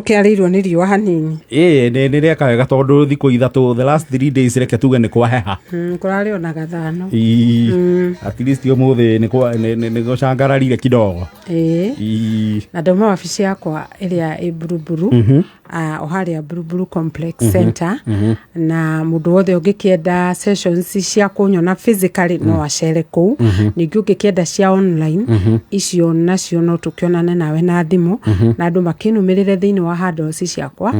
Tũkĩarĩirwo nĩ riũa hanini. Ĩĩ, nĩ rĩeka wega tondũ thikũ 3, the last 3 days, reke tuge nĩ kwaheha. Kũrarĩ ona gathano. Ĩĩ, at least ũmũthĩ nĩ gũcangararire kidogo. Ĩĩ. Na ndauma wabici yakwa ĩrĩa ĩ Buruburu, o harĩa Buruburu Complex Center, na mũndũ wothe ũngĩkĩenda sessions cia kũnyona physically no acere kũu. Ningĩ ũngĩkĩenda cia online icio nacio no tũkĩonane nawe na thimũ, na andũ makĩnũmĩrĩre thĩinĩ wa handles ciakwa.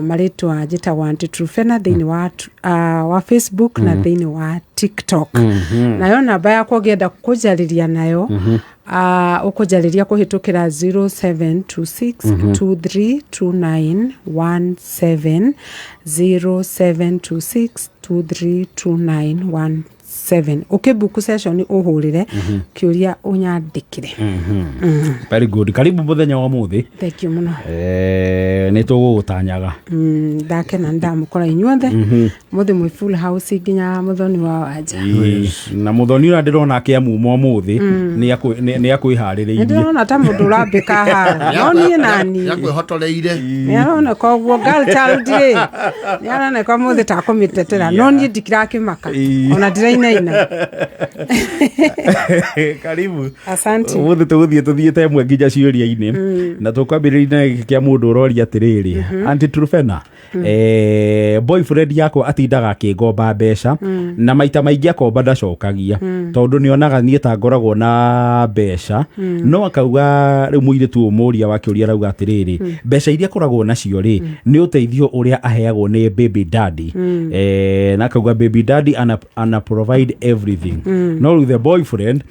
Marĩtwa njĩtagwo Aunty Truphena thĩinĩ wa Facebook na thĩinĩ wa TikTok. Nayo namba yakwa ũngĩenda kũnjarĩria nayo, ũkũnjarĩria kũhĩtũkĩra 0726 232917, 0726 232917. Ũkĩbook session ũhũrĩre, kĩũria ũnyandĩkĩre. Very good, karibu mũthenya wa ũmũthĩ. Thank you mũno. Nĩ tũgũgũtanyaga. Ndakena nĩ ndamũkora inyuothe mũthĩ mwĩ full house, nginya mũthoni wa wanja. Ĩĩ, na mũthoni ũrĩa ndĩrona akĩamuma ũmũthĩ nĩ akwĩharĩrĩirie. Nĩndĩrona ta mũndũ ũrambĩka haro, no niĩ nani Nĩakwĩhotoreire. Nĩ aroneka ũguo girl child rĩ, nĩ aroneka ũmũthĩ ta kũmĩtetera, no niĩ ndikirakĩmaka. Ona ndirainaina. Karibu. Asante. Ũmũthĩ tũgũthiĩ tũthiĩte ĩmwe nginya ciũria-inĩ, na tũkwambĩrĩria na gĩkĩ kĩa mũndũ ũroria atĩrĩrĩ, "Aunty Truphena, boyfriend yakwa atindaga akĩngomba mbeca, na maita maingĩ akomba ndacokagia tondũ nĩ onaga niĩ ta ngoragwo na mbeca." No akauga rĩu mũirĩtu ũyũ mũria wa kĩũria arauga atĩrĩrĩ, mbeca iria akoragwo nacio rĩ, nĩ ũteithio ũrĩa aheagwo nĩ baby daddy, na akauga baby daddy ana provide everything, no rĩu the boyfriend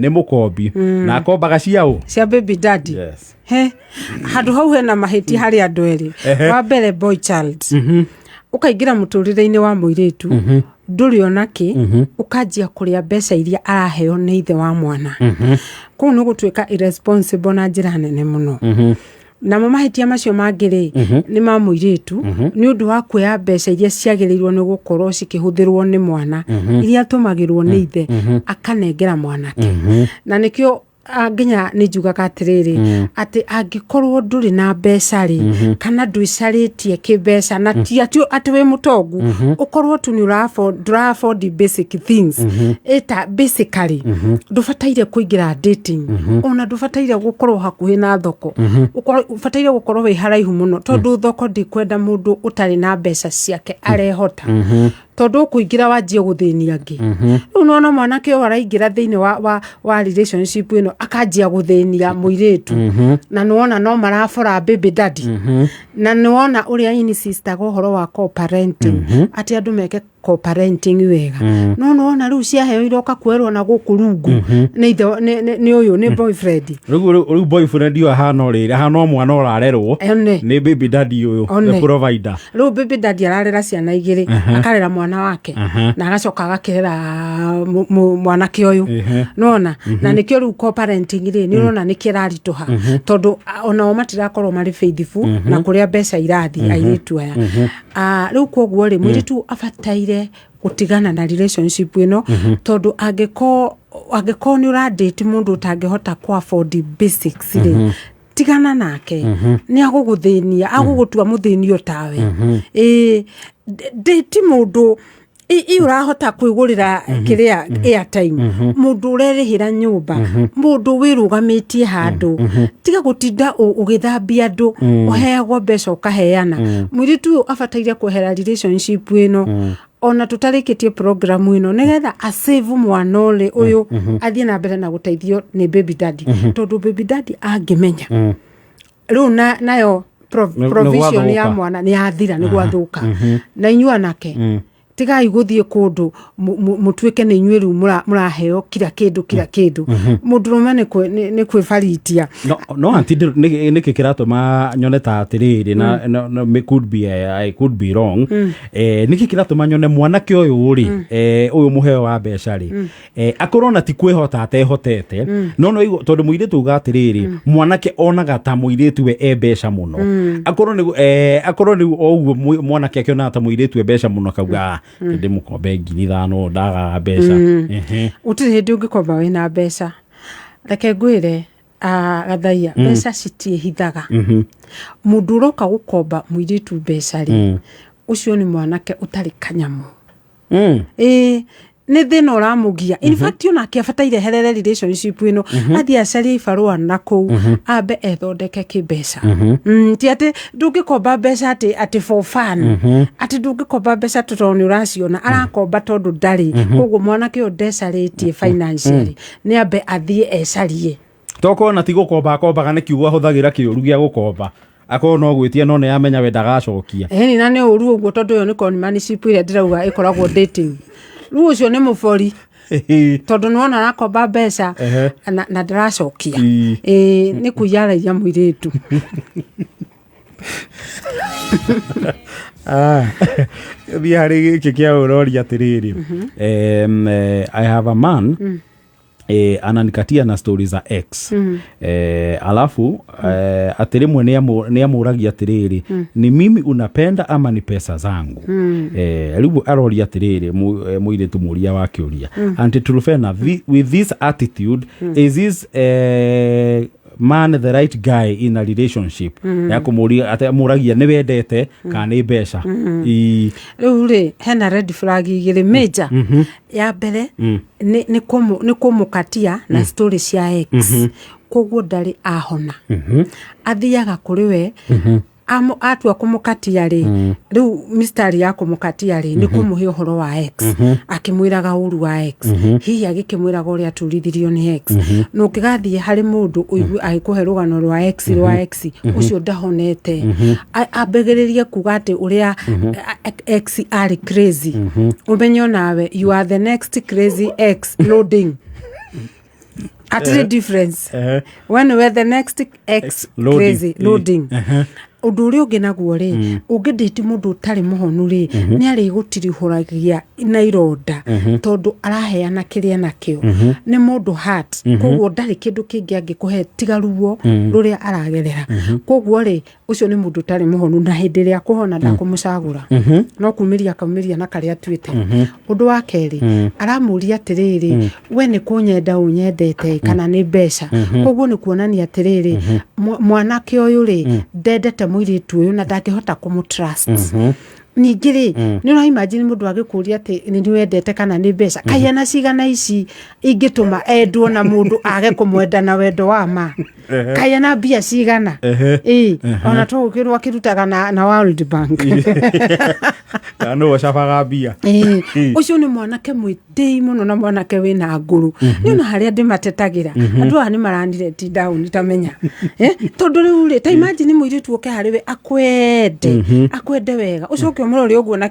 nĩ mũkombi na akombaga ciaũ. Cia baby daddy. Yes. He handũ hau hena mahĩtia harĩ andũ erĩ. Wa mbere, boy child, ũkaingĩra mũtũrĩre-inĩ wa mũirĩtu ndũrĩ ona kĩ, ũkanjia kũrĩa mbeca iria araheo nĩ ithe wa mwana. Kũu nĩ gũtuĩka irresponsible na njĩra nene mũno. Namo mahĩtia macio mangĩ rĩ, nĩ ma mũirĩtu nĩ ũndũ wa kuoya mbeca iria ciagĩrĩirwo nĩ gũkorwo cikĩhũthĩrwo nĩ mwana, iria atũmagĩrwo nĩ ithe, akanengera mwanake. Na nĩkĩo nginya nĩ njugaga atĩrĩrĩ, atĩ angĩkorwo ndũrĩ na mbeca rĩ, kana ndwĩcarĩtie kĩmbeca, na ti atĩ atĩ wĩ mũtongu, ũkorwo tu nĩ ndũra afford basic things, ĩta basically ndũbataire kũingĩra dating, ona ndũbataire gũkorwo hakuhĩ na thoko. Ũbataire gũkorwo wĩ haraihu mũno, tondũ thoko ndĩkwenda mũndũ ũtarĩ na mbeca ciake arehota, tondũ ũkũingĩra wanjie gũthĩnia angĩ. Rĩu nona mwanake ũyũ araingĩra thĩinĩ wa relationship ĩno, akanjia gũthĩnia mũirĩtu, na nĩwona no marabora baby daddy, na nĩwona ũrĩa insistaga ũhoro wa co-parenting, atĩ andũ meke co-parenting wega, no nĩwona rĩu ciaheo iroka kuoerwo na gũkũ rungu nĩ ithe, nĩ ũyũ nĩ boyfriend. Rĩu boyfriend ũyũ ahana ũrĩrĩ ahana o mwana ũrarerwo One. nĩ baby daddy ũyũ, One. the provider. Rĩu baby daddy ararera ciana igĩrĩ, akarera mwana wake na agacoka agakĩrera mwanake ũyũ. Nona na nĩkĩo rĩu co-parenting rĩ, nĩ ũrona nĩkĩo ĩraritũha, tondũ onao matirakorwo marĩ faithful na kũrĩa mbeca irathiĩ airĩtu aya. Rĩu koguo rĩ, mũirĩtu abataire gũtigana na relationship ĩno, tondũ angĩkorwo nĩ ũradate mũndũ ũtangĩhota ku afford basics rĩ, tigana nake. Nĩ agũgũthĩnia, agũgũtua mũthĩni o tawe. Ĩĩ, date mũndũ i ũrahota kwĩgũrĩra kĩrĩa airtime, mũndũ ũrerĩhĩra nyũmba, mũndũ wĩrũgamĩtie handũ. Tiga gũtinda ũgĩthambia andũ, ũheagwo mbeca ũkaheana. Mũirĩtu ũyũ abataire kwehera relationship ĩno ona tũtarĩkĩtie program ĩno, nĩgetha asave mwana ũrĩ ũyũ athiĩ na mbere na gũteithio nĩ baby daddy, tondũ baby daddy angĩmenya rĩu nayo Nĩ provision ya gwathũka. mwana nĩ yathira, nĩ gwathũka. Na inyuĩ anake, tigai gũthiĩ kũndũ mũtuĩke nĩ inyuĩ rĩu mũraheo kila kĩndũ, kila kĩndũ. Mũndũrũme nĩ kwĩbaritia. No aunty, nĩkĩ kĩratũma nyone ta atĩrĩrĩ, na no, could be, I could be wrong, nĩkĩ kĩratũma nyone mwanake ũyũ rĩ, ũyũ mũheo wa mbeca rĩ, akorwo na ti kwĩhota atehotete, no tondũ mũirĩtu uga atĩrĩrĩ, mwanake onaga ta mũirĩtu we e mbeca mũno, akorwo nĩ akorwo nĩ o ũguo mwanake akĩonaga ta mũirĩtu e mbeca mũno, akauga, "Ah, ndĩmũkombe 5,000, ndagaga mbeca." Gũtirĩ hĩndĩ ũngĩkomba wĩna mbeca. Reke ngwĩre, Ah, Gathaia, mbeca citiĩhithaga. Mũndũ ũroka gũkomba mũirĩtu mbeca rĩ, ũcio nĩ mwanake ũtarĩ kanyamũ. Ĩĩ, nĩ thĩna ũramũgia. In fact, onake abataire eherere relationship ĩno, athiĩ acarie ibarũa na kũu, ambe ethondeke kĩmbeca. Ti atĩ ndũngĩkomba mbeca atĩ for fun, atĩ ndũngĩkomba mbeca tondũ nĩ ũraciona. Arakomba tondũ ndarĩ. Koguo mwanake ũyũ ndecarĩtie financially, nĩ ambe athiĩ ecarie. Tokorwo na ti gũkomba akombaga, nĩ kiugo ahũthagĩra kĩũru gĩa gũkomba, akorwo no gwĩtia, no nĩ amenya we ndagacokia. Ĩni, na nĩ ũru ũguo, tondũ ĩyo nĩ conmanship ĩrĩa ndĩrauga ĩkoragwo dating. Rĩu ũcio nĩ mũbori, tondũ nĩwona arakomba mbeca na ndaracokia. Ĩĩ, nĩ kũiya araiya mũirĩtu. Ah, thiĩ harĩ gĩkĩ kĩa ũroria atĩrĩrĩ, I have a man, ananikatia na stori za ex, alafu atĩ rĩmwe nĩ amũragia atĩrĩrĩ, ni mimi unapenda ama ni pesa zangu? Rĩu aroria atĩrĩrĩ, mũirĩtu mũria wa kĩũria, Aunty Trufena, with this attitude, is this man the right guy in a relationship? Ya kũmũria atĩ amũragia nĩ wendete kana nĩ mbeca? Rĩu rĩ, hena red flag igĩrĩ major. Ya mbere nĩ kũmũkatia na story cia ex, koguo ndarĩ ahona. Athiaga kũrĩ we, atua kũmũkatia rĩ, rĩu mistari ya kũmũkatia rĩ, nĩ kũmũhe ũhoro wa ex, akĩmwĩraga ũru wa ex, hihi agĩkĩmwĩraga ũrĩa aturithirio nĩ ex. Na ũngĩgathiĩ harĩ mũndũ ũigue agĩkũhe rũgano rwa ex ũcio ndahonete, ambĩgĩrĩrie kuga atĩ ũrĩa ex arĩ crazy, ũmenye onawe you are the next crazy ex loading. Hatirĩ difference. When we the next ex loading. Crazy loading. Ũndũ ũrĩa ũngĩ naguo rĩ, ũngĩndĩti mũndũ ũtarĩ mũhonu rĩ, nĩ arĩgũtirihũragia na ironda, tondũ araheana kĩrĩa nakĩo nĩ mũndũ heart, koguo ndarĩ kĩndũ kĩngĩ angĩkũhe tiga ruo rũrĩa aragerera. Koguo rĩ, ũcio nĩ mũndũ ũtarĩ mũhonu, na hĩndĩ ĩrĩa akũhona ndakũmũcagũra, no kumĩria akaumĩria na karĩa atuĩte. Ũndũ wa kerĩ, aramũria atĩrĩrĩ, we nĩ kũnyenda ũnyendete kana nĩ mbeca? Koguo nĩ kuonania atĩrĩrĩ, mwanake ũyũ rĩ, ndendete mũirĩtu ũyũ na ndangĩhota kũmũ trust. Ningĩ rĩ, nĩ ũra imagine mũndũ agĩkũria atĩ nĩ wendete kana nĩ mbeca? Kaĩ cigana ici ingĩtũma endwo na mũndũ age kũmwenda na wendo wa ma? Kaĩ na mbia cigana? Ĩ, ona tũgũkĩrwo akĩrutaga na World Bank. Kana nĩwe ũcabaga mbia. Ĩĩ, ũcio nĩ mwanake mwĩtĩi mũno na mwanake wĩna ngũrũ. Nĩ ona harĩa ndĩmatetagĩra, andũ aya nĩ maranireti down tamenya. Tondũ rĩu rĩ, ta imagine mũirĩtu oke harĩ we akwende, akwende wega, ũcoke ũmũrore ũguo na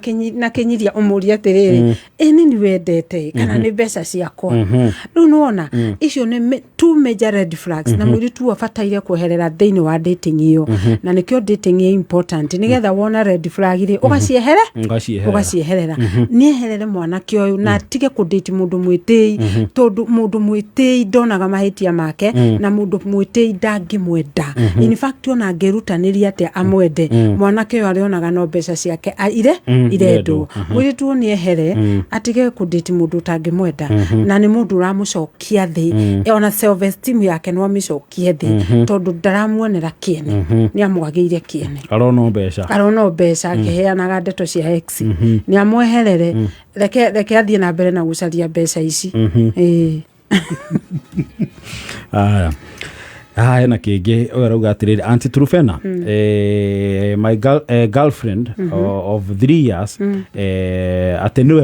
kĩnyiria, ũmũrie atĩrĩrĩ, ĩ nĩ nĩ wendete kana nĩ mbeca ciakwa? Rĩu nĩwona icio nĩ two major red flags, na mũirĩtu ũyũ abataire kweherera thĩinĩ wa dating ĩyo. Na nĩkĩo dating ĩ important, nĩgetha wona red flag rĩ, ũgaciehere. Ngacieherera. Ũgacieherera. Nĩeherere mwanake ũyũ na atige kũndĩti mũndũ mwĩtĩi, tondũ mũndũ mwĩtĩi ndonaga mahĩtia make, na mũndũ mwĩtĩi ndangĩmwenda. In fact, ona angĩrutanĩria atĩa amwende, mwanake ũyũ arĩonaga no mbeca ciake ire irendwo. Irendwo. Mũirĩtu ũyũ nĩ ehere, atige kũndĩti mũndũ ũtangĩmwenda, na nĩ mũndũ ũramũcokia thĩ. Ona self esteem yake no amĩcokie thĩ, tondũ ndaramuonera kĩene, nĩ amwagĩire kĩene. Arona mbeca. Arona mbeca akĩheanaga ndeto cia ex. Nĩ amweherere, reke athiĩ na mbere na gũcaria mbeca ici. Ĩĩ. Aya, haha hena kĩngĩ. Ũyũ arauga atĩrĩrĩ, Aunty Trufena, my girlfriend of 3 years, atĩ nĩwe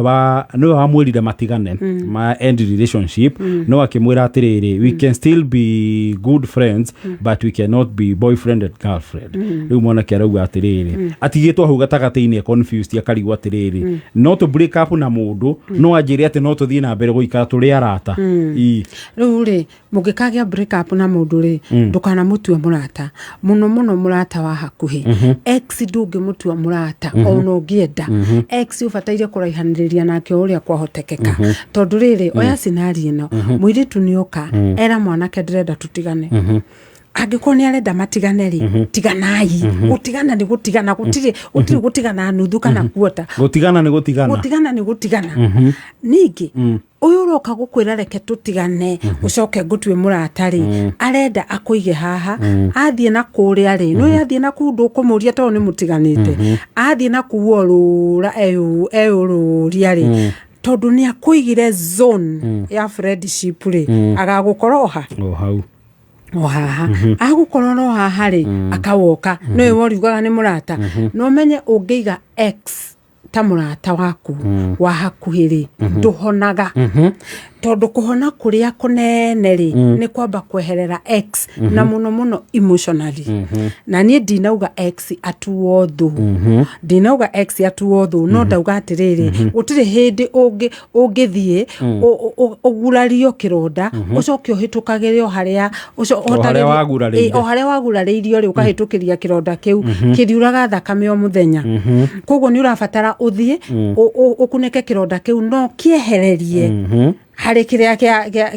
wamwĩrire matigane, ma end relationship, no akĩmwĩra atĩrĩrĩ, we can still be good friends, but we cannot be boyfriend and girlfriend. Rĩu mwanake arauga atĩrĩrĩ, atigĩtwo hau gatagatĩ-inĩ, confused, akarigwo atĩrĩrĩ, no tũ break up na mũndũ no anjĩre atĩ no tũthiĩ na mbere gũikara tũrĩ arata? Ii. Rĩu rĩ, mũngĩkagĩa break up na mũndũ rĩ, ndũkanamũtue mũrata, mũno mũno mũrata wa hakuhĩ. Ex ndũngĩmũtua mũrata ona ũngĩenda. Ex ũbataire kũraihanĩrĩria nake o ũrĩa kwahotekeka, tondũ rĩrĩ, oya scenario ĩno, mũirĩtu nĩoka era mwanake, ndĩrenda tũtigane. Angĩkorwo nĩ arenda matigane rĩ, tiganai. Gũtigana nĩ gũtigana, gũtirĩ gũtigana nuthu kana kuota. Gũtigana nĩ gũtigana. Gũtigana nĩ gũtigana. Ningĩ ũyũ ũroka gũkwĩra reke tũtigane, ũcoke ngũtue mũrata rĩ, arenda akũige haha, athiĩ na kũrĩa rĩ, nĩ athiĩ na kũu ndũkũmũria tondũ nĩ mũtiganĩte, athiĩ na kũu orũra eyũrũria rĩ, tondũ nĩ akũigire zone ya friendship rĩ, agagũkora o ha? O hau. O haha. Agũkorwo no haha rĩ, akawoka nĩwe woriugaga nĩ mũrata. No menye ũngĩiga ex ta mũrata waku wa hakuhĩ rĩ, ndũhonaga, tondũ kũhona kũrĩa kũnene rĩ, nĩ kwamba kweherera ex, na mũno mũno emotionally. Na niĩ ndinauga ex atuo thũ, ndinauga ex atuo thũ, no ndauga atĩrĩrĩ, gũtirĩ hĩndĩ ũngĩthiĩ ũgurario kĩronda, ũcoke ũhĩtũkagĩre o harĩa O harĩa wagurarĩire. Ĩ, o harĩa wagurarĩirio rĩ, ũkahĩtũkĩria kĩronda kĩu kĩriuraga thakame o mũthenya. Koguo nĩ ũrabatara ũthiĩ ũkunĩke kĩronda kĩu, no kĩehererie harĩ kĩrĩa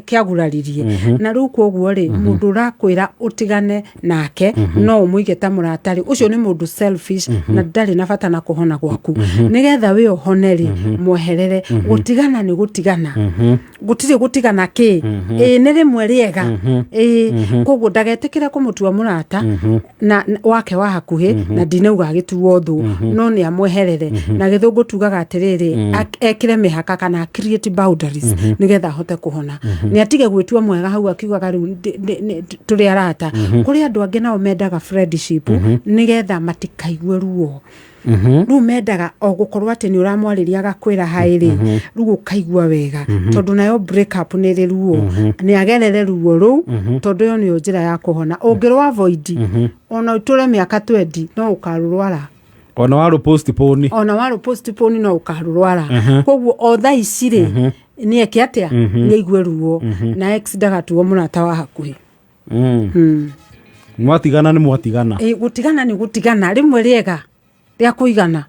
kĩaguraririe. Na rĩu koguo rĩ, mũndũ ũrakwĩra ũtigane nake no ũmũige ta mũrata rĩ, ũcio nĩ mũndũ selfish na ndarĩ na bata na kũhona gwaku. Nĩgetha wĩ ũhone rĩ, mweherere. Gũtigana nĩ gũtigana, gũtirĩ gũtigana kĩ ĩĩ nĩ rĩmwe rĩega ĩĩ. Koguo ndagetĩkĩre kũmũtua mũrata na wake wa hakuhĩ, na ndinauga agĩtuo thũ, no nĩ amweherere. Na gĩthũngũ tugaga atĩrĩrĩ, ekĩre mĩhaka kana create boundaries nĩgetha ahote kũhona. Nĩ atige gwĩtua mwega hau akiugaga rĩu tũrĩ arata. Kũrĩ andũ angĩ nao mendaga friendship nĩgetha matikaigue ruo. Rĩu mendaga o gũkorwo atĩ nĩ ũramwarĩria agakwĩra haĩ rĩ, rĩu ũkaigua wega, tondũ nayo break up nĩ ĩrĩ ruo. Nĩ agerere ruo rũu, tondũ ĩyo nĩyo njĩra ya kũhona. Ũngĩrwa avoid, ona ũtũre mĩaka 20, no ũkarũrwara. Ona warũ postpone. Ona warũ postpone, no ũkarũrwara. Koguo o thaa ici rĩ, nĩ eke atĩa? Nĩ aigue ruo, na ex ndagatuo mũrata wa hakuhĩ. Mwatigana nĩ mwatigana. Ĩ, gũtigana nĩ gũtigana, rĩmwe rĩega rĩa kũigana.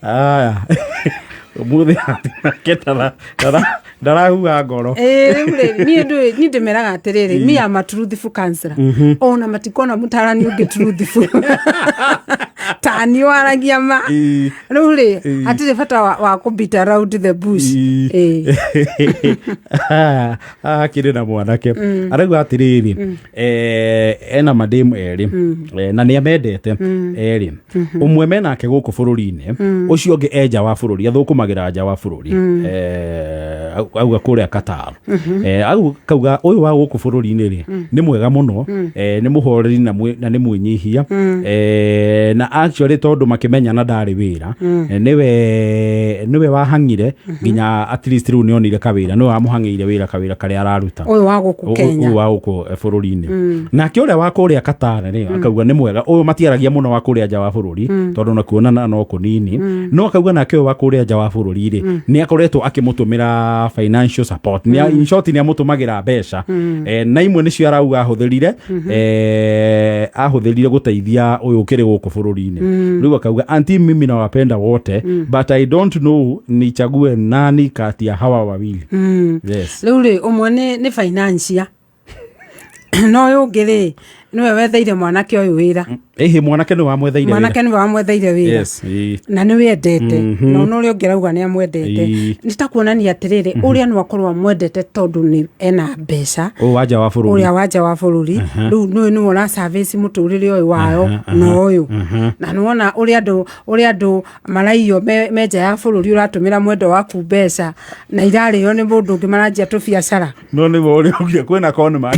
Aya, ũmũthĩ nake ndarahuha ngoro. Ĩĩ, rĩu rĩ, niĩ ndũĩ, niĩ ndĩmeraga atĩrĩrĩ, me am a truthful counselor. Ona matikona mũtarani ũngĩ truthful ta niĩ waragia ma. Rĩu rĩ, hatirĩ bata wa kũ beat around the bush. Ĩĩ. Akĩrĩ na mwanake arauga atĩrĩrĩ, ena mademu erĩ, na nĩ amendete erĩ. Ũmwe menake gũkũ bũrũri-inĩ, ũcio ũngĩ e nja wa bũrũri, athũkũmagĩra nja wa bũrũri. Auga kũrĩa Qatar. Kauga ũyũ wa gũkũ bũrũri-inĩ rĩ, nĩ mwega mũno, nĩ mũhoreri na nĩ mwĩnyihia. Na actually tondũ makĩmenyana ndarĩ wĩra, nĩwe wahang'ire nginya at least rĩu nĩonire kawĩra, nĩwe wamũhang'ĩire wĩra, kawĩra karĩa araruta. Ũyũ wa gũkũ Kenya? Ũyũ wa gũkũ bũrũri-inĩ. Nake ũrĩa wa kũrĩa Qatar rĩ, akauga nĩ mwega. Ũyũ matiaragia mũno wa kũrĩa nja wa bũrũri, tondũ na kuonana no kũnini. No akauga nake ũyũ wa kũrĩa nja wa bũrũri rĩ, nĩ akoretwo akĩmũtũmĩra financial support. In short, nĩ amũtũmagĩra mbeca. Na imwe nĩcio arauga ahũthĩrire gũteithia ũyũ ũkĩrĩ gũkũ bũrũri-inĩ. Rĩu akauga, "Auntie, mimi nawapenda wote, but I don't know nichague nani kati ya hawa wawili." Yes. Rĩu rĩ, ũmwe nĩ financier, no ũyũ ũngĩ rĩ, nĩwe wetheire mwanake ũyũ wĩra. Ĩhĩ, mwanake nĩ wamwetheire wĩra. Mwanake nĩwe wamwetheire wĩra. Yes, ĩĩ. Na nĩ wendete, na ona ũrĩa ũngĩ arauga nĩ amwendete. Nĩ ta kuonania atĩrĩrĩ, ũrĩa no akorwo amwendete tondũ nĩ ena mbeca. Ũyũ wa nja wa bũrũri. Ũrĩa wa nja wa bũrũri rĩu nĩwe ũra service mũtũrĩre ũyũ wayo na ũyũ, na nĩwona ũrĩa andũ maraiyo me nja ya bũrũri, ũratũmĩra mwendo waku mbeca na irarĩo nĩ mũndũ ũngĩ, maranjia tũbiacara. No nĩwe ũrĩa ũngĩ kwĩna conman.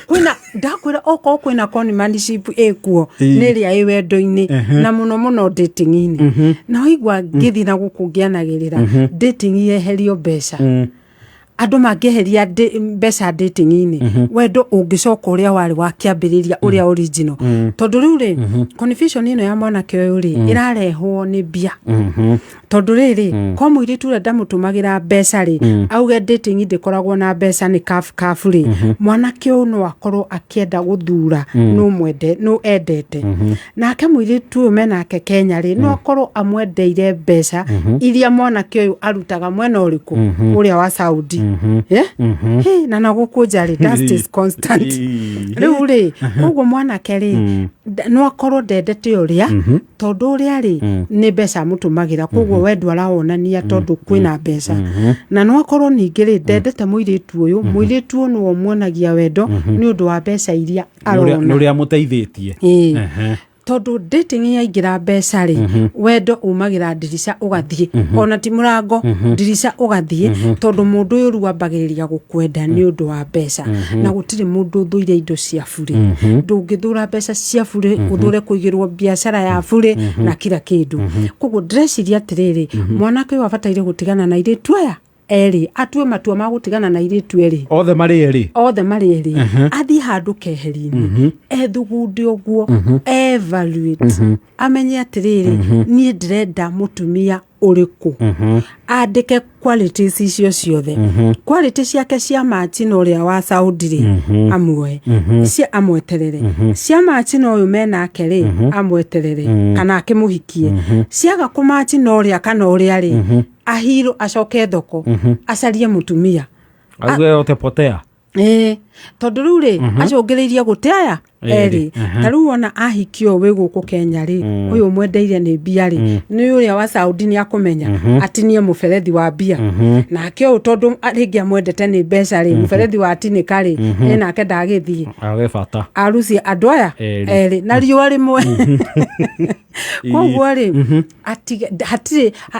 Kwĩna ndakwĩra okorwo kwĩna conmanship ĩkuo, nĩ ĩrĩa ĩ wendo-inĩ, na mũno mũno dating-inĩ. Na waigua ngĩthiĩ na gũkũ ngĩanagĩrĩra dating yeherio mbeca, andũ mangĩeheria mbeca dating-inĩ, wendo ũngĩcoka ũrĩa warĩ wa kĩambĩrĩria, ũrĩa original. Tondũ rĩu rĩ, confusion ĩno ya mwanake ũyũ rĩ, ĩrarehwo nĩ mbia, tondũ rĩrĩ, ko mũirĩtu ũrĩa ndamũtũmagĩra mbeca rĩ, auge dating ndĩkoragwo na mbeca, nĩ kabu kabu rĩ, mwanake ũyũ no akorwo akĩenda gũthura nũ mwende nũ endete. Nake mũirĩtu ũyũ menake Kenya rĩ, no akorwo amwendeire mbeca iria mwanake ũyũ arutaga mwena ũrĩkũ, ũrĩa wa Saudi. Eh? Hĩ, na nagũkũ nja rĩ, dust is constant. Rĩu rĩ, koguo mwanake rĩ, no akorwo ndendete ũrĩa, tondũ ũrĩa rĩ nĩ mbeca amũtũmagĩra, koguo wendo arawonania tondũ kwĩna mbeca. Na no akorwo ningĩ rĩ ndendete mũirĩtu ũyũ, mũirĩtu ũyũ nĩwe ũmuonagia wendo nĩ ũndũ wa mbeca iria Nĩ arona. ũrĩa mũteithĩtie. Ĩĩ. Tondũ dating yaingĩra mbeca rĩ, wendo umagĩra ndirica ũgathiĩ, ona ti mũrango, ndirica ũgathiĩ, tondũ mũndũ ũyũ rĩu ambagĩrĩria gũkwenda nĩ ũndũ wa mbeca. Na gũtirĩ mũndũ ũthũire indo cia burĩ. Ndũngĩthũra mbeca cia burĩ, ũthũre kũigĩrwo biacara ya burĩ na kila kĩndũ. Koguo ndĩreciria atĩrĩrĩ, mwanake ũyũ abataire gũtigana na airĩtu aya erĩ, atue matua ma gũtigana na airĩtu erĩ Othe marĩ erĩ. Othe marĩ erĩ, athiĩ handũ keheri-inĩ, ethugunde ũguo, evaluate, amenye atĩrĩrĩ, niĩ ndĩrenda mũtumia ũrĩkũ, andĩke qualities icio ciothe, quality ciake cia machi na ũrĩa wa Saudi rĩ, amuoe cia amweterere, cia machi na ũyũ menake rĩ, amweterere kana akĩmũhikie, ciaga kũmachi na ũrĩa kana ũrĩa rĩ, ahirũ acoke thoko acarie mũtumia. Auge otepotea. Ĩĩ, tondũ rĩu rĩ acũngĩrĩirie gũte aya Erĩ. erĩ. Ta rĩu ona ahikio wĩ gũkũ Kenya rĩ, ũyũ mwendeire nĩ mbia rĩ, nĩ ũrĩa wa Saudi nĩ akũmenya atinie mũberethi wa mbia, nake ũyũ tondũ rĩngĩ amwendete nĩ mbeca rĩ, mũberethi wa tinĩka rĩ, ĩ nake ndagĩthiĩ. Age bata. Arucie andũ aya Erĩ. erĩ na riũa rĩmwe. Koguo rĩ,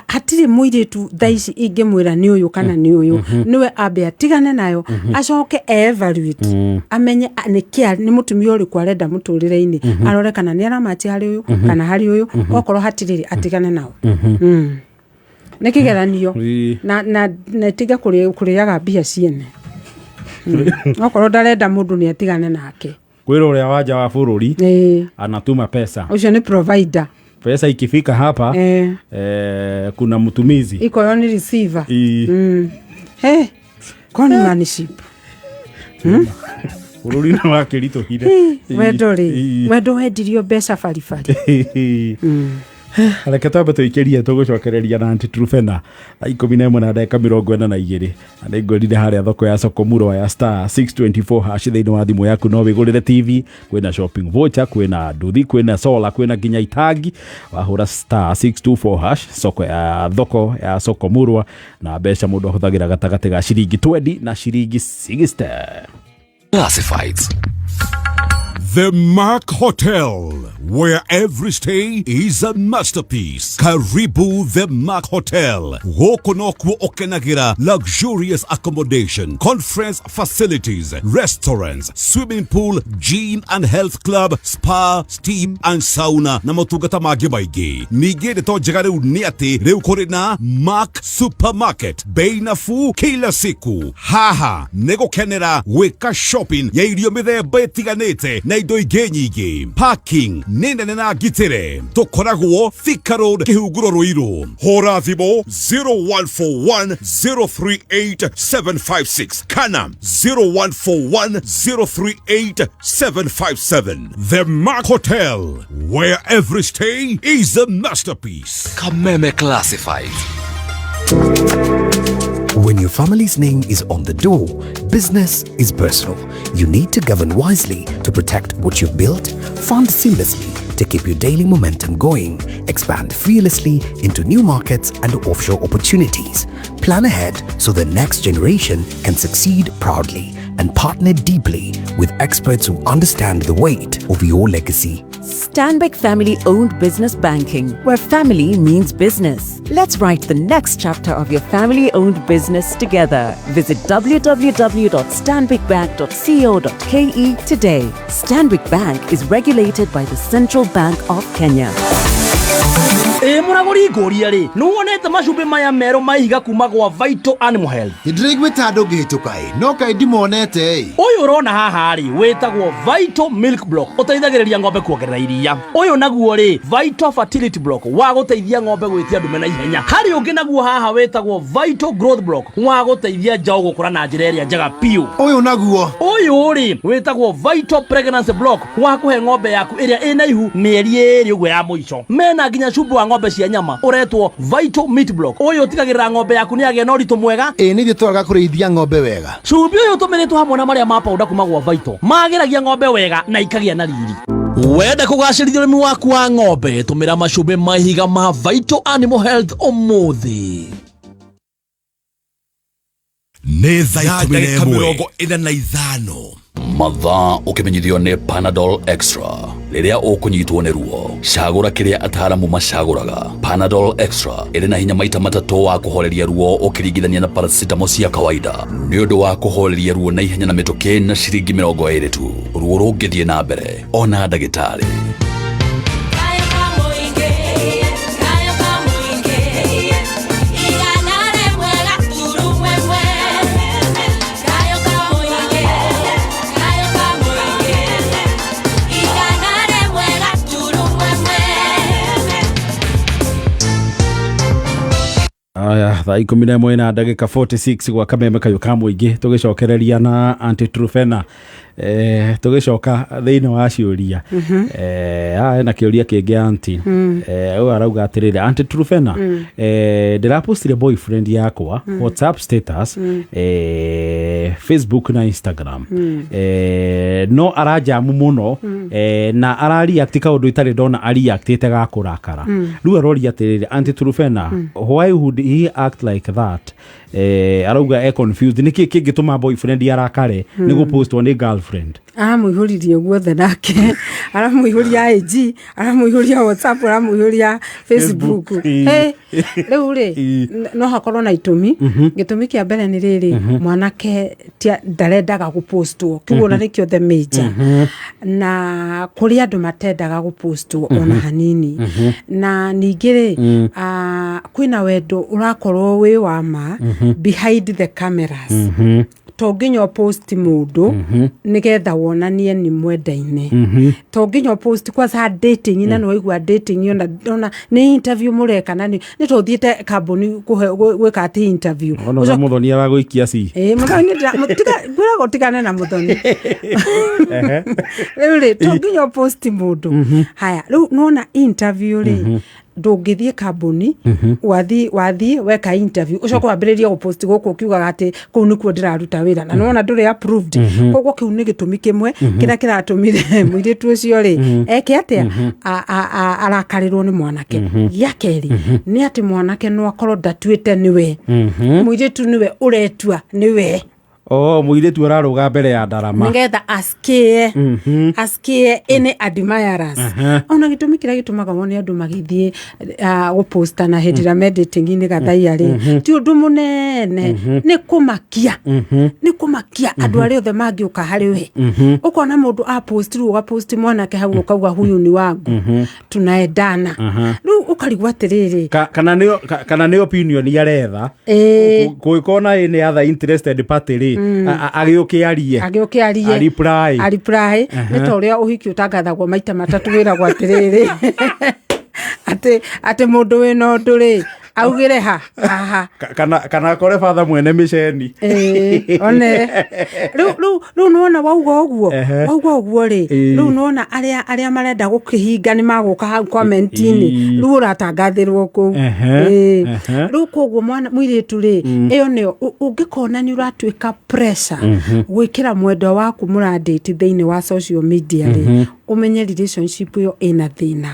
hatirĩ mũirĩtu thaa ici ingĩmwĩra nĩ ũyũ kana nĩ ũyũ. Nĩwe ambe atigane nayo, acoke evaluate, amenye nĩkĩ, nĩ mũtumia ũrĩkũ arenda mũtũrĩre-inĩ, arore kana nĩ aramachi harĩ ũyũ kana harĩ ũyũ. Okorwo hatirĩ rĩ, atigane nao. Nĩ kĩgeranio. Na tige kũrĩaga mbia ciene. Okorwo ndarenda mũndũ, nĩ atigane nake. Kwĩra ũrĩa wanja wa bũrũri anatuma pesa. Ũcio nĩ provider. Pesa ikifika hapa, kuna mtumizi. Ikoyo nĩ receiver. Hey, conmanship. Bũrũri nĩ wakĩritũhire. Wendo rĩ, wendo wendirio mbeca baribari. Reke twambe tũikĩrie, tũgũcokereria na Aunty Trufena thaa 11:42. Na nĩ ngwĩrire harĩa thoko ya Sokomurwa ya *624# thĩinĩ wa thimũ yaku no wĩgũrĩre TV, kwĩna shopping voucher, kwĩna nduthi, kwĩna solar, kwĩna nginya itangi. Wahũra *624# soko ya thoko ya Sokomurwa, na mbeca mũndũ ahũthagĩra gatagatĩ ga ciringi 20 na ciringi 60. Classifieds. The Mark Hotel, where every stay is a masterpiece. Karibu The Mark Hotel. Gũkũ nokuo ũkenagĩra luxurious accommodation, conference facilities, restaurants, swimming pool, gym and health club, spa, steam and sauna na motungata mangĩ maingĩ. Ningĩ ndeto njega rĩu nĩ atĩ rĩu kũrĩ na Mark Supermarket, bei nafuu kila siku. Haha nĩ gũkenera gwĩka shopping ya irio mĩthemba ĩtiganĩte na indo ingĩ nyingĩ. Parking nĩ nene na ngitĩre. Tũkoragwo Thika Road, Kĩhunguro, Ruiru. Hũra thimũ 0141 038 756 kana 0141 038 757. The Mark Hotel, where every stay is a masterpiece. Kameme Classifieds. When your family's name is on the door, business is personal. You need to govern wisely to protect what you've built, fund seamlessly to keep your daily momentum going, expand fearlessly into new markets and offshore opportunities, plan ahead so the next generation can succeed proudly, and partner deeply with experts who understand the weight of your legacy. Stanbic Family Owned Business Banking, where family means business. Let's write the next chapter of your family owned business together. Visit www.stanbicbank.co.ke today. Stanbic Bank is regulated by the Central Bank of Kenya. Ĩ mũragũri, ngũria rĩ, nĩ wonete macumbĩ maya merũ ma ihiga kuma gwa Vital Animal Health? Ndĩraiguĩte andũ ngĩhĩtũka ĩ, no kaĩ ndimonete ĩ. Ũyũ ũrona haha rĩ, wĩtagwo Vital Milk Block, ũteithagĩrĩria ng'ombe kuongerera iria. Ũyũ naguo rĩ, Vital Fertility Block, wa gũteithia ng'ombe gwĩtia ndume na ihenya. Harĩ ũngĩ naguo haha wĩtagwo Vital Growth Block, wa gũteithia njaũ gũkũra na njĩra ĩrĩa njega biũ. Ũyũ naguo? Ũyũ rĩ, wĩtagwo Vital Pregnancy Block, wa kũhe ng'ombe yaku ĩrĩa ĩna ihu mĩeri 2 ũguo ya mũico. Mena nginya cumbĩ wa ng'ombe cia cia nyama ũretwo Vital Meat Block. Ũyũ ũtigagĩrĩra ng'ombe yaku nĩ yagĩa na ũritũ mwega. Ĩ nĩ ithuĩ twaraga kũrĩithia ng'ombe wega. Cumbĩ ũyũ ũtũmĩrĩtwo hamwe na marĩa ma powder kuma gwa Vital magĩragia ng'ombe wega na ikagĩa na riri. Wenda kũgacĩrithia ũrĩmi waku wa ng'ombe, tũmĩra macumbĩ ma ihiga ma Vital Animal Health ũmũthĩ. Nĩ thaa ikũmi na Ndagĩka ĩmwe 45. Mathaa ũkĩmenyithio nĩ Panadol Extra. Rĩrĩa ũkũnyitwo nĩ ruo, cagũra kĩrĩa ataaramu macagũraga. Panadol Extra ĩrĩ na hinya maita matatũ wa kũhoreria ruo ũkĩringithania na paracetamol cia kawaida. Nĩ ũndũ wa kũhoreria ruo na ihenya na mĩtũkĩ na ciringi 20 tu. Ruo rũngĩthiĩ na mbere, ona ndagĩtarĩ. Aya, thaa 11 na ndagĩka 46 gwa kameme kayũ ka mũingĩ, tũgĩcokereria na Aunty Trufena. Tũgĩcoka thĩinĩ wa ciũria, haha hena kĩũria kĩngĩ, aunty. Ũyũ arauga atĩrĩrĩ, Aunty Trufena, ndĩrapostire boyfriend yakwa WhatsApp status, Facebook na Instagram, no aranjamu mũno, na arareact kaũndũ itarĩ ndona areactĩte ga kũrakara. Rĩu aroria atĩrĩrĩ, Aunty Trufena, why would he act like that? Arauga e confused nĩkĩ kĩngĩtũma boyfriend arakare nĩ gũpostwo nĩ girlfriend. Aramũihũririe guothe, nake aramũihũria IG, aramũihũria WhatsApp, aramũihũria Facebook. Facebook. Hey, rĩu rĩ, no hakorwo na itũmi. Gĩtũmi kĩa mbere nĩ rĩrĩ, mwanake ndarendaga gũpostwo, kĩu ona nĩkĩo the major, na kũrĩ andũ matendaga gũpostwo ona hanini. Na ningĩ rĩ, kwĩna wendo ũrakorwo wĩ wa ma behind the cameras. To nginya ũpost mũndũ nĩgetha wonanie nĩ mwendaine, to nginya ũpost kwanza dating, na nĩwaigua dating, ona nĩ interview mũreka, na nĩ to ũthiĩte kambuni gwĩka atĩ interview. Ona ũrĩa Mũthoni aragũikia ci. Ĩĩ, Mũthoni ngwĩraga ũtigane na Mũthoni. Rĩu rĩ, to nginya ũpost mũndũ. Haya, rĩu nona interview rĩ, ndũngĩthiĩ kambuni, wathiĩ weka interview, ũcoke wambĩrĩrie gũpost gũkũ ũkiugaga atĩ kũu nĩkuo ndĩraruta wĩra, na nĩwona ndũrĩ approved. Koguo kĩu nĩ gĩtũmi kĩmwe kĩrĩa kĩratũmire mũirĩtu ũcio rĩ eke atĩa, arakarĩrwo nĩ mwanake. Gĩa kerĩ nĩ atĩ mwanake no akorwo ndatuĩte nĩwe, mũirĩtu nĩwe ũretua nĩwe. O mũirĩtu ararũga mbere ya ndarama. Nĩgetha asikie any admirers. Ona gĩtũmi kĩrĩa gĩtũmaga wone andũ magĩthiĩ gũpostana hĩndĩ ĩrĩa me dating-inĩ gathaiya rĩ, ti ũndũ mũnene, nĩ kũmakia andũ arĩa othe mangĩũka harĩ we. Ũkona mũndũ apost, rĩu ũgapost mwanake hau, ũkauga huyu ni wangu, tunaendana. Rĩu ũkarigwo atĩrĩrĩ, Kana nĩ opinion aretha. Kũngĩkorwo ĩ other interested party rĩ, agĩũke arie. Agĩũke arie. A reply. A reply. Nĩ ta ũrĩa ũhiki ũtangathagwo maita matatũ, wĩragwo atĩrĩrĩ, atĩ mũndũ wĩna ũndũ rĩ, augĩre ha haha. Kana akore batha mwene mĩceni. Ĩĩ, one rĩu nĩwona wauga ũguo, wauga ũguo rĩ, rĩu nĩwona arĩa marenda gũkĩhinga nĩ magũka hau comment-inĩ. Rĩu ũratangathĩrwo kũu. Rĩu koguo mwana mũirĩtu rĩ, ĩyo nĩyo ũngĩkona nĩ ũratuĩka pressure gwĩkĩra mwendwa waku mũrandĩti thĩinĩ wa social media rĩ, ũmenye relationship ĩyo ĩna thĩna,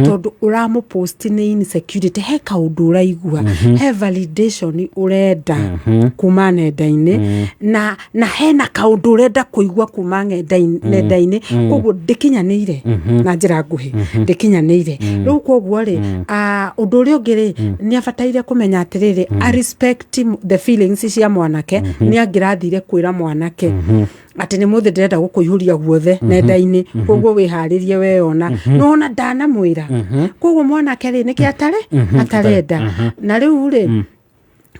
tondũ ũramũpost nĩ insecurity, he kaũndũ ũraigua, he validation ũrenda kuma nenda-inĩ, na hena kaũndũ ũrenda kũigua kuma nenda-inĩ. Koguo ndĩkinyanĩire, na njĩra nguhĩ ndĩkinyanĩire. Rĩu koguo rĩ, ũndũ ũrĩa ũngĩ rĩ, nĩ abataire kũmenya atĩrĩrĩ, a respect the feelings cia mwanake. Nĩ angĩrathire kwĩra mwanake atĩ nĩ mũthĩ ndĩrenda gũkũihũria guothe nenda-inĩ, koguo wĩharĩrie weyona. Nĩwona ndanamwĩra, koguo mwanake rĩ, nĩkĩ atarĩ atarenda? Na rĩu rĩ,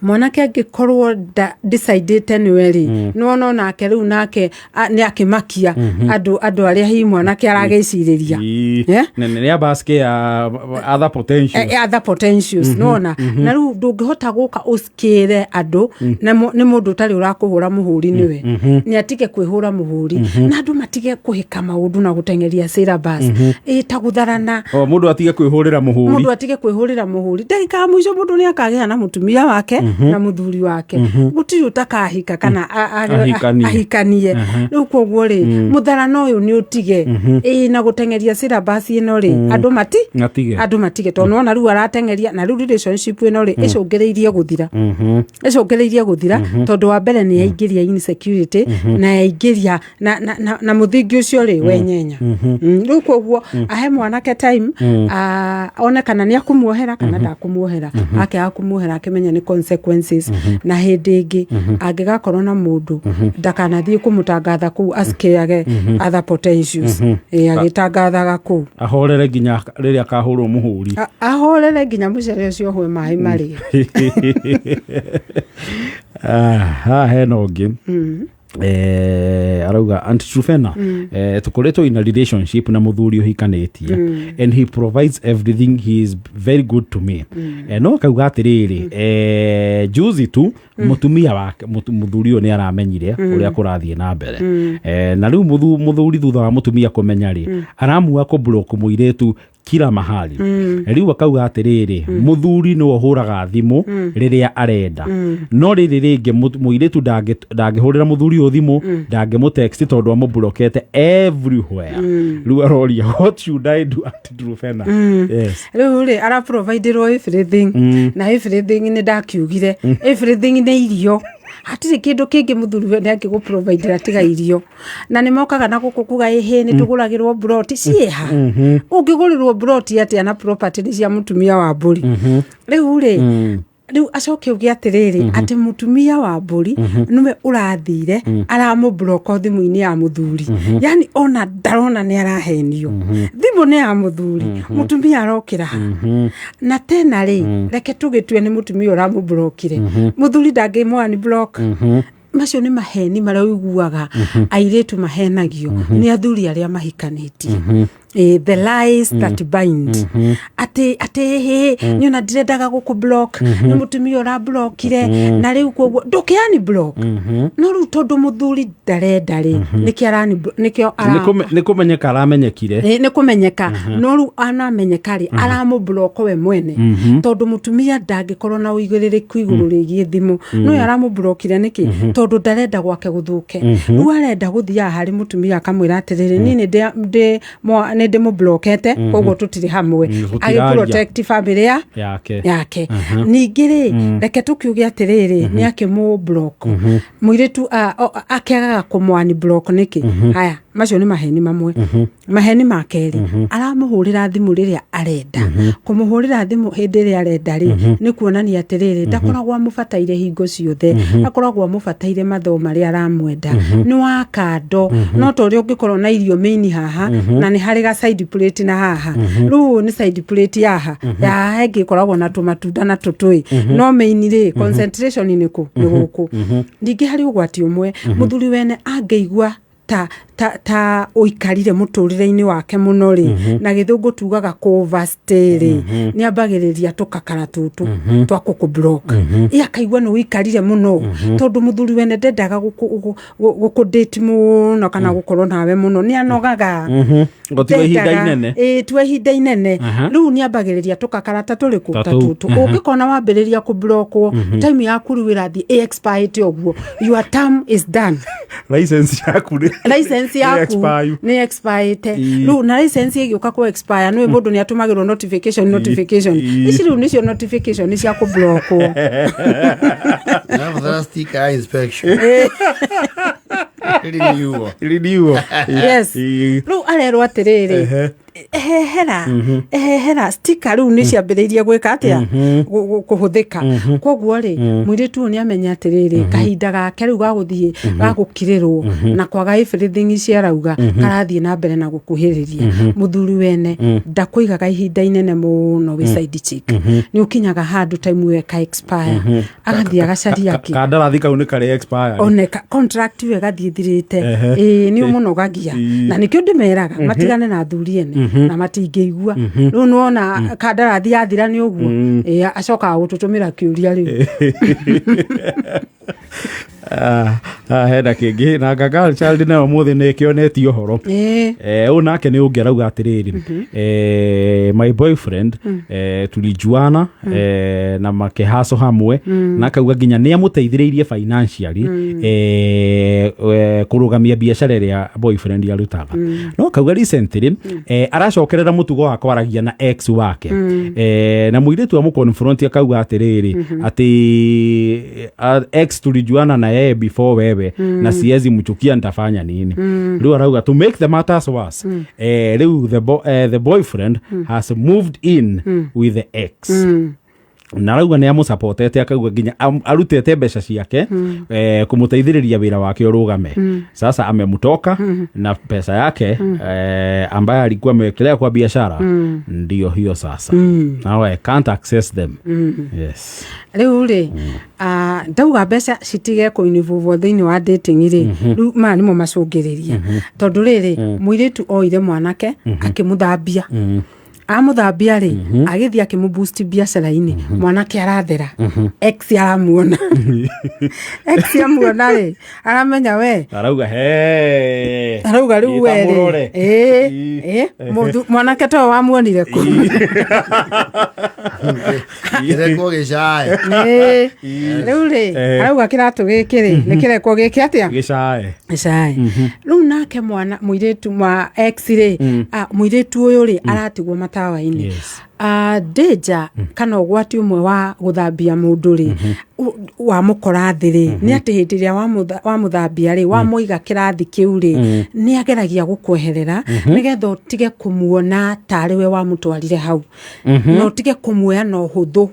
Mwanake angĩkorwo decidĩte nĩwe rĩ, nĩwona onake rĩu nake nĩ akĩmakia andũ arĩa hihi mwanake aragĩcirĩria. Yeah? Nĩ amba ya other potentials. Other potentials, nĩwona, na rĩu ndũngĩhota gũka ũcikĩre andũ na nĩ mũndũ ũtarĩ ũrakũhũra mũhũri, nĩwe nĩ atige kwĩhũra mũhũri, na andũ matige kũhĩka maũndũ na gũteng'eria syllabus ĩ ta gũtharana. O mũndũ atige kwĩhũrĩra mũhũri. Mũndũ atige kwĩhũrĩra mũhũri. Ndagĩka ya mũico mũndũ nĩ akagĩa na mũtumia wake na mũthuri wake, gũtirĩ ũtakahika kana Ahikanie. Ahikanie. Rĩu koguo rĩ, mũtharano ũyũ nĩ ũtige ĩ na gũteng'eria syllabus ĩno rĩ, andũ mati Matige. Andũ matige, tondũ nĩwona rĩu arateng'eria na rĩu relationship ĩno rĩ, ĩcũngĩrĩirie gũthira, ĩcũngĩrĩirie gũthira, tondũ wa mbere nĩ yaingĩria insecurity na yaingĩria na mũthingi ũcio rĩ wenyenya. Rĩu koguo ahe mwanake time, one kana nĩ akũmuohera kana ndakũmuohera. Akĩaga kũmuohera, akĩmenya nĩ consequences, na hĩndĩ ĩngĩ angĩgakorwo na mũndũ ndakanathiĩ kũmũtangatha kũu acikeage other potentials. Ĩ, agĩtangathaga kũu. Ahorere nginya rĩrĩa akahũrwo mũhũri. Ahorere nginya mũcere ũcio ũhwe maĩ marĩe. Ah, haha hena ũngĩ arauga, "Aunty Trufena, tukoretwo in a relationship na muthuri ũhikanĩtie and he provides everything. He is very good to me." No akauga atĩrĩrĩ, juzi tu mũtumia wake mũthuri ũyũ nĩ aramenyire ũrĩa kũrathiĩ na mbere, na rĩu mũthuri thutha wa mũtumia kũmenya rĩ, aramua kũblock mũirĩtu kila mahali. Rĩu akauga atĩrĩrĩ, mũthuri nĩwe ũhũraga thimũ rĩrĩa arenda, no rĩrĩ rĩngĩ mũirĩtu ndangĩhũrĩra mũthuri ũyũ thimũ, ndangĩmũtext tondũ amũblokete everywhere. Rĩu aroria, "What should I do, Aunty Trufena?" Yes. Rĩu rĩ, araprovidirwo everything, na everything nĩ ndakiugire everything nĩ irio, hatirĩ kĩndũ kĩngĩ mũthuri we nĩ angĩgũprovidera tiga irio. Na nĩ mokaga na gũkũ kuga ĩhĩ nĩ tũgũragĩrwo broti ciĩha. Ũngĩgũrĩrwo broti atĩa na property nĩ cia mũtumia wa mbũri? Rĩu rĩ, rĩu acoke uge atĩrĩrĩ, atĩ mũtumia wa mbũri nĩwe ũrathire aramũbloko thimũ-inĩ ya mũthuri. Yani ona ndarona nĩ arahenio, thimũ nĩ ya mũthuri, mũtumia arokĩra ha? Na tena rĩ, reke tũgĩtue nĩ mũtumia ũramũblokire, mũthuri ndangĩmwani block. Macio nĩ maheni marĩa ũiguaga airĩtu mahenagio nĩ athuri arĩa mahikanĩtie. The lies that bind, atĩ hĩ nĩ ona ndirendaga gũkũ block, nĩ mũtumia ũrablokire, na rĩu koguo ndũkĩani block. No rĩu tondũ mũthuri ndarenda rĩ, nĩkĩo arani nĩkĩo ara Nĩ kũmenyeka aramenyekire. Nĩ kũmenyeka, no rĩu anamenyeka rĩ, aramũbloko we mwene, tondũ mũtumia ndangĩkorwo na ũigĩrĩrĩku igũrũ rĩgiĩ thimũ. No ye aramũblokire nĩkĩ? Tondũ ndarenda gwake gũthũke. Rĩu arenda gũthiaga harĩ mũtumia akamwĩra atĩrĩrĩ, niĩ nĩ ndĩmũblokete, koguo tũtirĩ hamwe. Gũtiraria. Agĩprotect family ya yake. Yake. Ningĩ rĩ, reke tũkiuge atĩrĩrĩ, nĩ akĩmũ block mũirĩtu, akĩagaga kũmwani block nĩkĩ? Haya, macio nĩ maheni mamwe. Maheni ma kerĩ, aramũhũrĩra thimũ rĩrĩa arenda. Kũmũhũrĩra thimũ hĩndĩ ĩrĩa arenda rĩ, nĩ kuonania atĩrĩrĩ, ndakoragwo amũbataire hingo ciothe, akoragwo amũbataire mathomo marĩa aramwenda nĩ wa kando. No ta ũrĩa ũngĩkorwo na irio main haha na nĩ harĩ ga side plate na haha, rĩu nĩ side plate yaha ya haha ĩngĩ ĩkoragwo na tũmatunda na tũtũĩ, no main rĩ, concentration nĩ kũ nĩ gũkũ. Ningĩ harĩ ũgwati ũmwe, mũthuri wene angĩigua ta ũikarire mũtũrĩre-inĩ wake mũno rĩ, na gĩthũngũ tugaga kũ overstay rĩ, nĩ ambagĩrĩria tũkakara tũtũ twa gũkũ block. Ĩ akaigua nĩ ũikarire mũno, tondũ mũthuri wene ndendaga gũkũ date mũno kana gũkorwo nawe mũno, nĩ anogaga. Gũtigwo ihinda Ndendaga- inene. Ĩĩ, tua ihinda inene. Rĩu nĩ ambagĩrĩria tũkakara ta tũrĩkũ? Ta ta tũu. tũtũ. Ũngĩkona wambĩrĩria kũblokwo, time yaku rĩu ĩrathiĩ ĩ expired ũguo, your term is done. License yaku nĩ License nĩ yaku expire. nĩ expired. Ĩĩ. Rĩu na license ĩgĩũka kũ expire, nĩ mũndũ nĩ atũmagĩrwo notification, notification. Ici rĩu nĩcio notification cia kũblokwo. Arabatara sticker ya inspection. Renewal. Renewal. Yes. Rĩu arerwo atĩrĩrĩ, ehehera, ehehera stika rĩu nĩ ciambĩrĩirie gwĩka atĩa? Kũhũthĩka. Koguo rĩ, mũirĩtu ũyũ nĩ amenya atĩrĩrĩ, kahinda gake rĩu ga gũthiĩ ga gũkirĩrwo na kwaga everything ici arauga karathiĩ na mbere na gũkuhĩrĩria. Mũthuri wene ndakũigaga ihinda inene mũno wĩ side chick, nĩ ũkinyaga handũ time ĩyo ĩka expire, agathiĩ agacaria kĩ Kandarathi kau nĩ karĩ expire. One contract ĩyo ĩgathiĩ ĩthirĩte. Ĩĩ, nĩ ũmũnogagia, na nĩkĩo ndĩmeraga matigane na athuri ene na matingĩigua. Rĩu nĩwona kandarathi yathira nĩ ũguo. Ĩĩ, acokaga gũtũtũmĩra kĩũria rĩu. Ah, ah, hena kĩngĩ na Gaga Child nayo mũthĩ nĩ ĩkĩonetie ũhoro. Ũyũ nake nĩ ũngĩ arauga atĩrĩrĩ, my boyfriend, tulijuana na makĩhaco hamwe, na akauga nginya nĩ amũteithĩrĩirie financially kũrũgamia biacara ĩrĩa boyfriend arutaga, no akauga recently aracokerera mũtugo wa kwaragia na ex wake, na mũirĩtu amũconfront akauga atĩrĩrĩ, atĩ ex tulijuana na yeye before wewe na siwezi mchukia, nitafanya nini? Rĩu arauga to make the matters worse, rĩu the boyfriend has moved in with the ex, na arauga nĩ amũsapotete, akauga nginya arutĩte mbeca ciake kũmũteithĩrĩria wĩra wake ũrũgame. Sasa amemtoka na pesa yake ambaye alikuwa amewekelea kwa biashara, ndio hiyo sasa now I can't access them. Yes. Rĩu rĩ, ndauga mbeca citige kũinivũvwo thĩinĩ wa dating rĩ, rĩu maya nĩmo macũngĩrĩria, tondũ rĩrĩ, mũirĩtu oire mwanake akĩmũthambia, amũthambia rĩ, agĩthiĩ akĩmũboost biacara-inĩ. Mwanake arathera, ex aramuona, ex amuona rĩ, aramenya we Arauga he arauga rĩu we rĩ, Ĩtamũrore. ĩĩ ĩĩ, mwanake toyo wamuonire kũ? Kĩrekwo gĩcae. Ĩĩ. Rĩu rĩ, arauga kĩratũ gĩkĩ rĩ, nĩ kĩrekwo gĩkĩ atĩa? Gĩcae. Gĩcae. Rĩu nake mwana mũirĩtu mwa ex rĩ, mũirĩtu ũyũ rĩ, aratigwo matawa-inĩ. Danger kana ũgwati ũmwe wa gũthambia mũndũ rĩ, wamũkora thĩ rĩ, nĩ atĩ hĩndĩ ĩrĩa wamũthambia rĩ, wamũiga kĩrathi kĩu rĩ, nĩ ageragia gũkweherera nĩgetha ũtige kũmuona tarĩ we wamũtwarire hau na ũtige kũmuoya na ũhũthũ.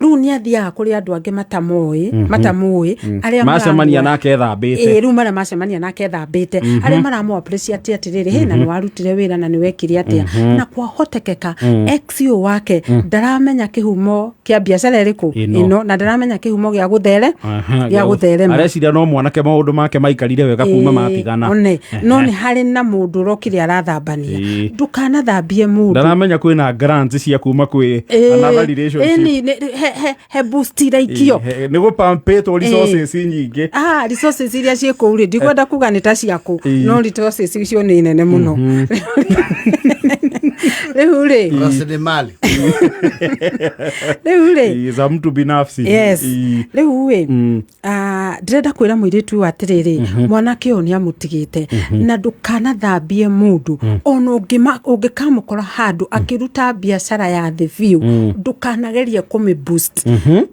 Rĩu nĩ athiaga kũrĩ andũ angĩ matamoĩ, matamũĩ, arĩa macemania nake ĩĩ ethambĩte. Rĩu marĩa macemania nake ethambĩte, arĩa maramũ appreciate atĩrĩrĩ, hĩ, na nĩ warutire wĩra na nĩ wekire atĩa, na kwahotekeka ex ũyũ wake ndaramenya kĩhumo kĩa biacara ĩrĩkũ Ĩno. Ĩno, na ndaramenya kĩhumo gĩa gũthere gĩa gũtherema. Areciria no mwanake maũndũ make maikarire wega kuma Ĩĩ, matigana. One no nĩ harĩ na mũndũ ũrokire arathambania. Ndũkanathambie mũndũ. Ndaramenya kwĩna grants cia kuma kwĩ Ĩĩ, another relationship. ĩni, he boost iraikio. Nĩ gũpampĩtwo resources nyingĩ. Ah, resources iria ciĩ kũu rĩ, ndikwenda kuga nĩ ta ciakũ, no resources icio nĩ nene mũno rĩu rĩ. Rasilimali. Rĩu rĩ, Ĩĩ, za mtu binafsi. Yes. Rĩu ĩ, ndĩrenda kwĩra mũirĩtu ũyũ atĩrĩrĩ, mwanake ũyũ nĩ amũtigĩte, na ndũkanathambie mũndũ. Ona ũngĩkamũkora handũ akĩruta biacara ya thĩ biũ, ndũkanagerie kũmĩ boost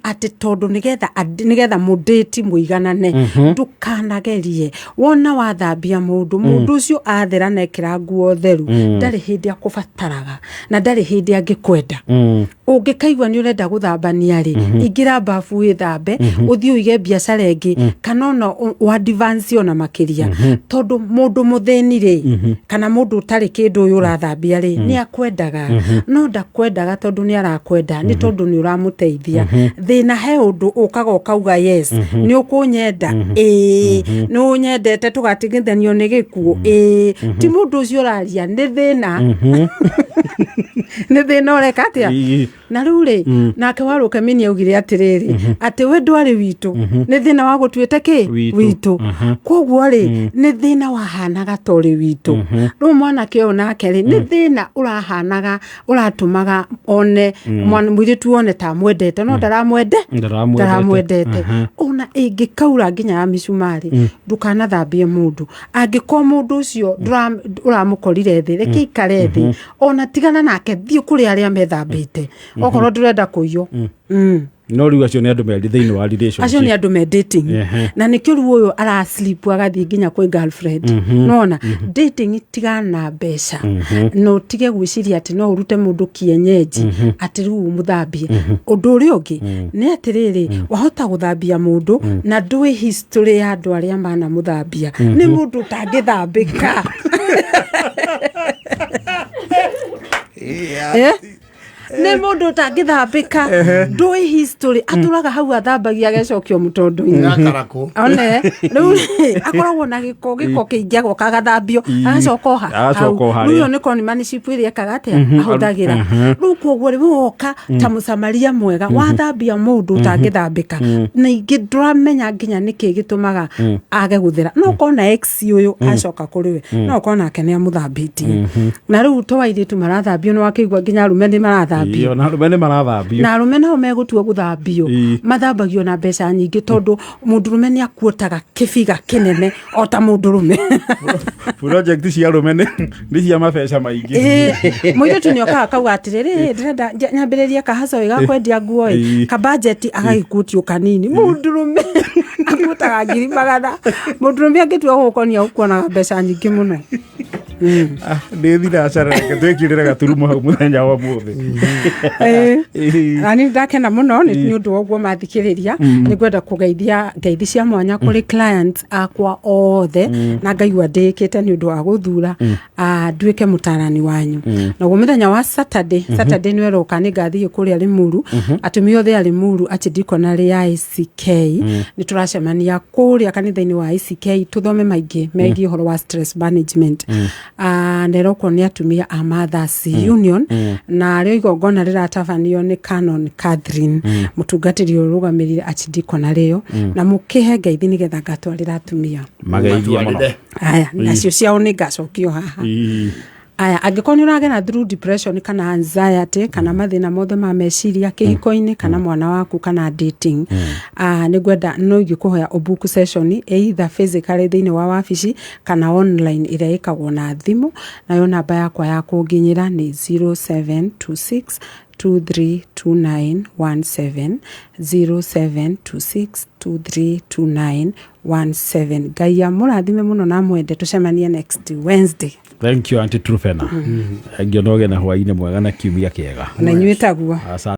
atĩ tondũ nĩgetha mũndĩti mũiganane. Ndũkanagerie. Wona wathambia mũndũ, mũndũ ũcio athera na ekĩra nguo theru, ndarĩ hĩndĩ akũbataraga na ndarĩ hĩndĩ angĩkwenda. Ũngĩkaigua nĩ ũrenda gũthambania rĩ, ingĩra babu wĩthambe, ũthiĩ ũige biacara ĩngĩ, kana ona ũ advance ona makĩria, tondũ mũndũ mũthĩni rĩ, kana mũndũ ũtarĩ kĩndũ ũyũ ũrathambia rĩ, nĩ akwendaga, no ndakwendaga tondũ nĩ arakwenda, nĩ tondũ nĩ ũramũteithia. Thĩna he ũndũ ũkaga ũkauga yes, nĩ ũkũnyenda, ĩĩ, nĩ ũnyendete, tũgatigithanio nĩ gĩkuũ, ĩĩ. Ti mũndũ ũcio ũraria, nĩ thĩna, nĩ thĩna ũreka atĩa? Na rĩu rĩ, nake Warũke Mini augire atĩrĩrĩ, atĩ we ndwarĩ witũ, nĩ thĩna wa gũtuĩte kĩ? Witũ. Witũ. Koguo rĩ, nĩ thĩna wahanaga torĩ witũ. Rĩu mwanake ũyũ nake rĩ, nĩ thĩna ũrahanaga ũratũmaga one mũirĩtu one ta amwendete, no ndaramwende. Ndaramwendete. Ndaramwendete. Ona ĩngĩkaura nginya ya mĩcumarĩ, ndũkanathambie mũndũ. Angĩkorwo mũndũ ũcio ũramũkorire thĩ, reke ikare thĩ, ona tigana nake, thiĩ kũrĩ arĩa methambĩte, okorwo ndũrenda kũiywo. No rĩu acio nĩ andũ merĩ thĩinĩ wa relationship. Acio nĩ andũ me dating. Na nĩkĩo rĩu ũyũ araslip agathiĩ nginya kwĩ girlfriend. Nona dating, tigana mbeca na ũtige gwĩciria atĩ no ũrute mũndũ kienyeji atĩ rĩu ũmũthambie. Ũndũ ũrĩa ũngĩ nĩ atĩrĩrĩ, wahota gũthambia mũndũ na ndũĩ history ya andũ arĩa manamũthambia, nĩ mũndũ ũtangĩthambĩka. Eh? Nĩ mũndũ ũtangĩthambĩka, ndũĩ history, atũraga hau athambagia agecokio mũtondo-inĩ. Gakarakũ. One rĩu rĩ, akoragwo na gĩko, gĩko kĩingĩ, agoka agathambio, agacoka oha. Agacoka o harĩa. Rĩu ĩyo nĩ conmanship ĩrĩa ekaga atĩa, ahũthagĩra. Rĩu koguo rĩ, woka ta mũsamaria mwega, wathambia mũndũ ũtangĩthambĩka, na ingĩ ndũramenya nginya nĩkĩ gĩtũmaga age gũthera. No ũkorwo na ex ũyũ acoka kũrĩ we, no ũkorwo nake nĩ amũthambĩtie. Na rĩu to airĩtu marathambio, nĩ wakĩigua nginya arũme nĩ marathambio. Ĩĩ, ona arũme nĩ marathambio. Na arũme nao megũtua gũthambio, mathambagio na mbeca nyingĩ, tondũ mũndũrũme nĩ akuotaga kĩbiga kĩnene o ta mũndũrũme. Project cia arũme nĩ cia mabeca maingĩ. Ĩĩ, mũirĩtu nĩ okaga kauga atĩrĩrĩ, ndĩrenda nyambĩrĩrie kahaco ga kwendia nguo ĩ, kabajeti agagĩkuotio kanini, mũndũrũme akuotaga 100,000. Mũndũrũme angĩtua gũgũkonia ũkuonaga mbeca nyingĩ mũno. Ah, nĩ thinacara, reke twĩkĩrĩre gaturumo hau mũthenya wa mũthĩ. Na nĩ ndakena mũno nĩ ũndũ wa ũguo mathikĩrĩria. Nĩ ngwenda kũgeithia ngeithi cia mwanya kũrĩ clients akwa othe, na ngaigua ndĩĩkĩte nĩ ũndũ wa gũthura nduĩke mũtarani wanyu. Naguo mũthenya wa Saturday, Saturday nĩ ĩroka, nĩ ngathiĩ kũrĩa Limuru. Atumia othe a Limuru, archdeaconry ya ACK, nĩ tũracemania kũrĩa kanitha-inĩ wa ACK tũthome maingĩ megiĩ ũhoro wa stress management. Na ĩrokwo nĩ atumia a Mothers Union, na arĩo igongona rĩratabanio nĩ Canon Catherine, mũtungatĩri ũrũgamĩrĩire archdeaconry ĩyo. Na mũkĩhe ngeithi nĩgetha ngatwarĩra atumia. Mageithie mũno. Aya nacio ciao nĩ ngacokio haha. Aya, angĩkorwo nĩ ũragera through depression kana anxiety kana mathĩna mothe ma meciria kĩhiko-inĩ kana mwana waku kana dating, nĩ ngwenda no ingĩkũhoya ũbook session either physically thĩinĩ wa wabici kana online ĩrĩa ĩkagwo na thimũ. Nayo namba yakwa ya kũnginyĩra nĩ 0726 232917, 0726 232917. Ngai amũrathime mũno na mwende, tũcemanie next Wednesday. Thank you, Auntie Trufena. Ngĩona ũgĩe na hwaĩ-inĩ mwega na kiumia kĩega. Na inyuĩ taguo. Asante.